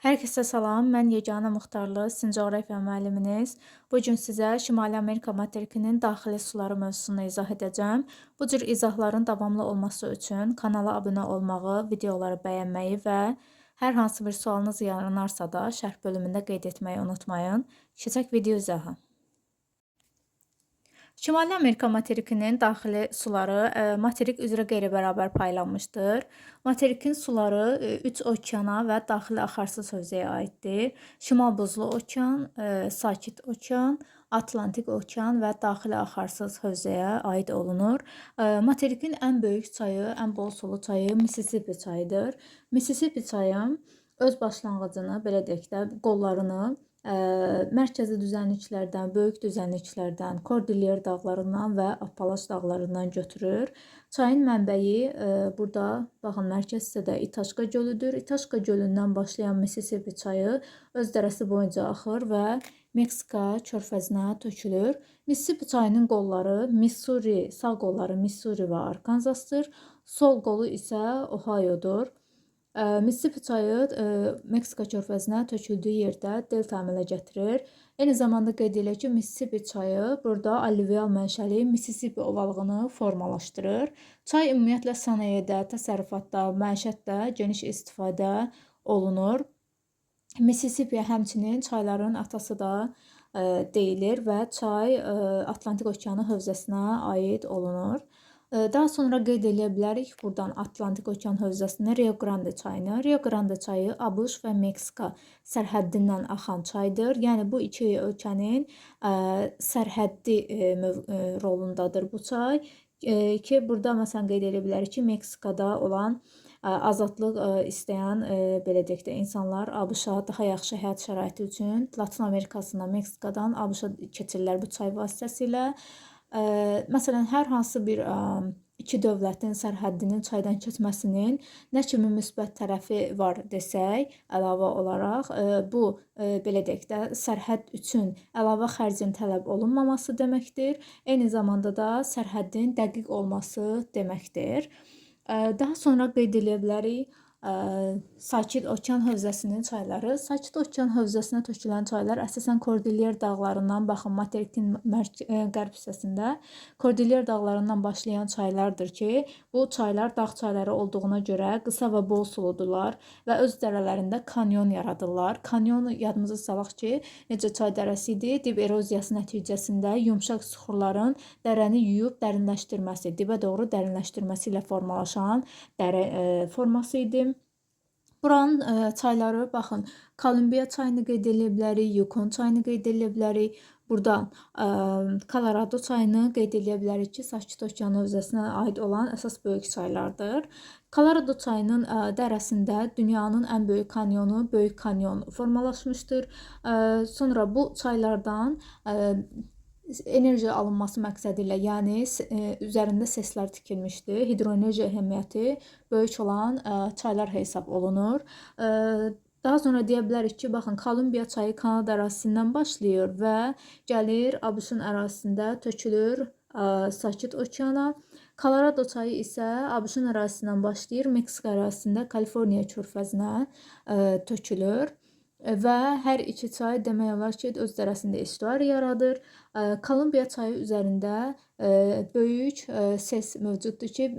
Hər kəsə salam, mən Yeganə Muxtarlı, sizin coğrafiya müəlliminiz. Bu gün sizə Şimali Amerika materikinin daxili suları mövzusunu izah edəcəm. Bu cür izahların davamlı olması üçün kanala abunə olmağı, videoları bəyənməyi və hər hansı bir sualınız yaranarsa da şərh bölümündə qeyd etməyi unutmayın. Keçək video izaha. Şimali Amerika materikinin daxili suları materik üzrə qeyri-bərabər paylanmışdır. Materikin suları 3 okeana və daxili axarsız hövzəyə aiddir. Şimal Buzlu okean, Sakit okean, Atlantik okean və daxili axarsız hövzəyə aid olunur. Materikin ən böyük çayı, ən bol sulu çayı Mississippi çayıdır. Mississippi çayı öz başlanğıcını, belə deyək də, qollarını mərkəzi düzənliklərdən, böyük düzənliklərdən, Kordilyer dağlarından və Appalaç dağlarından götürür. Çayın mənbəyi burada, baxın, mərkəz hissədə İtaçka gölüdür. İtaçka gölündən başlayan Mississippi çayı öz dərəsi boyunca axır və Meksika körfəzinə tökülür. Mississippi çayının qolları Missouri, sağ qolları Missouri və Arkansasdır. Sol qolu isə Ohiodur. Mississippi çayı Meksika körfəzinə töküldüyü yerdə delta əmələ gətirir. Eyni zamanda qeyd edilir ki, Mississippi çayı burada alüvial mənşəli Mississippi ovalığını formalaşdırır. Çay ümumiyyətlə sənayedə, təsərrüfatda, məişətdə geniş istifadə olunur. Mississippi həmçinin çayların atası da deyilir və çay Atlantik okeanı hövzəsinə aid olunur. Daha sonra qeyd eləyə bilərik buradan Atlantik okean hövzəsində Rio Grande çayını. Rio Grande çayı ABŞ və Meksika sərhəddindən axan çaydır. Yəni bu iki ölkənin sərhəddi rolundadır bu çay. Ki burada məsələn qeyd edə bilərik ki, Meksikada olan azadlıq istəyən belə deyək də insanlar ABŞ-a daha yaxşı həyat şəraiti üçün Latın Amerikasından, Meksikadan ABŞ-a keçirlər bu çay vasitəsilə. Məsələn, hər hansı bir iki dövlətin sərhəddinin çaydan keçməsinin nə kimi müsbət tərəfi var desək, əlavə olaraq bu belə deyək də sərhədd üçün əlavə xərcin tələb olunmaması deməkdir. Eyni zamanda da sərhəddin dəqiq olması deməkdir. Daha sonra qeyd eləyə bilərik Sakit Okean hövzəsinin çayları. Sakit Okean hövzəsinə tökülən çaylar əsasən Kordilyer dağlarından, baxın, materikin qərb hissəsində Kordilyer dağlarından başlayan çaylardır ki, bu çaylar dağ çayları olduğuna görə qısa və bol suludurlar və öz dərələrində kanyon yaradırlar. Kanyon yadımıza salaq ki, necə çay dərəsi idi? Dib eroziyası nəticəsində yumşaq süxurların dərəni yuyub dərinləşdirməsi, dibə doğru dərinləşdirməsi ilə formalaşan dərə forması idi. Buranın çayları, baxın, Kolumbiya çayını qeyd edə bilərik, Yukon çayını qeyd edə bilərik. Buradan Colorado çayını qeyd edə bilərik ki, Sakit Okean hövzəsinə aid olan əsas böyük çaylardır. Colorado çayının dərəsində dünyanın ən böyük kanyonu, Böyük Kanyon formalaşmışdır. Sonra bu çaylardan enerji alınması məqsədi ilə, yəni üzərində seslər tikilmişdi. Hidroenerji əhəmiyyəti böyük olan çaylar hesab olunur. Daha sonra deyə bilərik ki, baxın, Kolumbiya çayı Kanada ərazisindən başlayır və gəlir ABŞ-ın ərazisində tökülür Sakit Okeana. Colorado çayı isə ABŞ-ın ərazisindən başlayır, Meksika ərazisində Kaliforniya körfəzinə tökülür. Və hər iki çay demək olar ki, öz dərəsində estuar yaradır. Kolumbiya çayı üzərində böyük ses mövcuddur ki,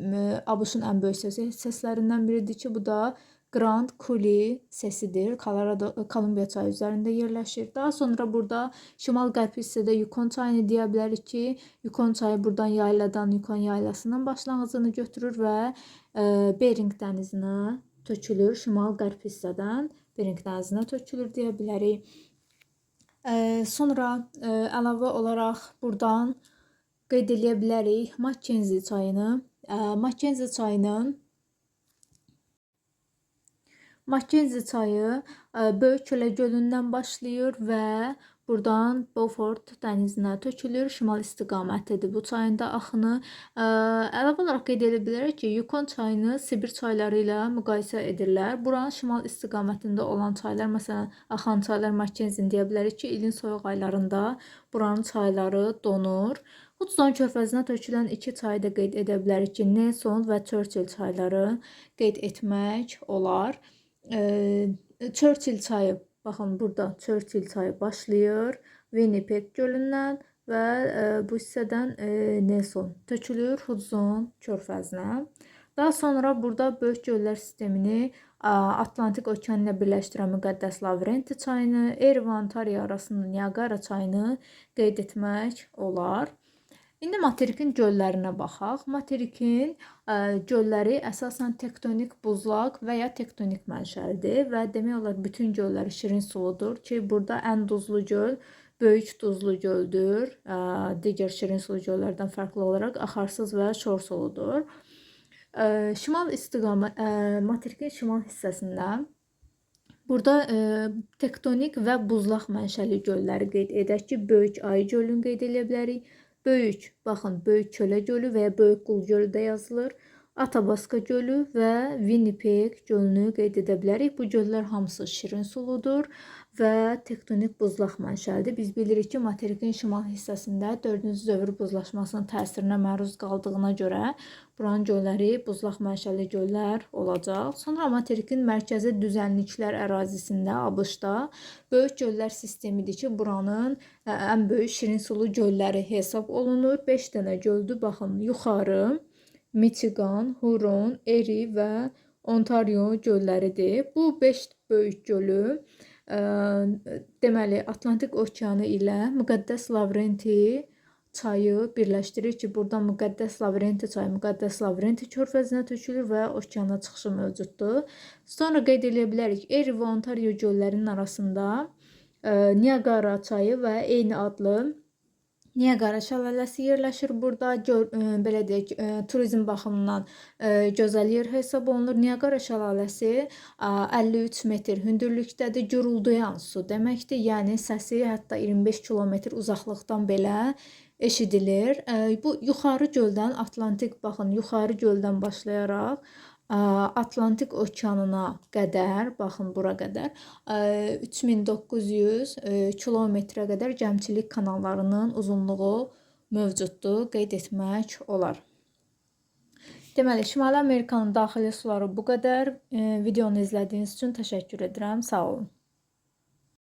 ABŞ-ın ən böyük seslərindən biridir ki, bu da Grand Coulee sesidir. Colorado, Kolumbiya çayı üzərində yerləşir. Daha sonra burada şimal-qərb hissədə Yukon çayını deyə bilərik ki, Yukon çayı buradan yayladan, Yukon yaylasından başlanğıcını götürür və Bering dənizinə tökülür. Şimal-qərb hissədən Bering dənizinə tökülür deyə bilərik. Sonra əlavə olaraq buradan qeyd eləyə bilərik Mackenzie çayını. Mackenzie çayı Böyük Kölə gölündən başlayır və buradan Beaufort dənizinə tökülür. Şimal istiqamətidir bu çayın da axını. Əlavə olaraq qeyd edə bilərik ki, Yukon çayını Sibir çayları ilə müqayisə edirlər. Buranın şimal istiqamətində olan çaylar, məsələn, axan çaylar Mackenzie deyə bilərik ki, ilin soyuq aylarında buranın çayları donur. Hudson körfəzinə tökülən iki çayı da qeyd edə bilərik ki, Nelson və Churchill çayları qeyd etmək olar. Churchill çayı, baxın burada Churchill çayı başlayır Winnipeg gölündən və bu hissədən Nelson tökülür Hudson körfəzinə. Daha sonra burada böyük göllər sistemini Atlantik okeanı ilə birləşdirən Müqəddəs Lavrenti çayını, Erie və Ontario arasında Niagara çayını qeyd etmək olar. İndi materikin göllərinə baxaq. Materikin gölləri əsasən tektonik buzlaq və ya tektonik mənşəlidir və demək olar bütün gölləri şirin suludur ki, burada ən duzlu göl Böyük Duzlu göldür. Digər şirin sulu göllərdən fərqli olaraq axarsız və şor suludur. Şimal istiqamət materikin şimal hissəsində burada tektonik və buzlaq mənşəli gölləri qeyd edək ki, Böyük Ayı gölünü qeyd edə bilərik. Böyük, baxın, Böyük Kölə gölü və ya Böyük Qul gölü də yazılır. Atabaska gölü və Winnipeg gölünü qeyd edə bilərik. Bu göllər hamısı şirin suludur və tektonik buzlaq mənşəlidir. Biz bilirik ki, materikin şimal hissəsində 4-cü dövr buzlaşmasının təsirinə məruz qaldığına görə buranın gölləri buzlaq mənşəli göllər olacaq. Sonra materikin mərkəzi düzənliklər ərazisində ABŞ-da böyük göllər sistemidir ki, buranın ən böyük şirin sulu gölləri hesab olunur. 5 dənə göldür. Baxın, yuxarı Michigan, Huron, Erie və Ontario gölləridir. Bu 5 böyük gölü deməli Atlantik okeanı ilə Müqəddəs Lavrenti çayı birləşdirir ki, buradan Müqəddəs Lavrenti çayı Müqəddəs Lavrenti körfəzinə tökülür və okeana çıxışı mövcuddur. Sonra qeyd edə bilərik, Erie və Ontario göllərinin arasında Niagara çayı və eyni adlı Niagara şəlaləsi yerləşir burada. Belə deyək, turizm baxımından gözəl yer hesab olunur. Niagara şəlaləsi 53 metr hündürlükdədir. Guruldayan su deməkdir. Yəni səsi hətta 25 kilometr uzaqlıqdan belə eşidilir. Bu yuxarı göldən Atlantik, baxın, yuxarı göldən başlayaraq Atlantik okeanına qədər, baxın bura qədər 3900 kilometrə qədər gəmiçilik kanallarının uzunluğu mövcuddur, qeyd etmək olar. Deməli, Şimali Amerikanın daxili suları bu qədər. Videonu izlədiyiniz üçün təşəkkür edirəm. Sağ olun.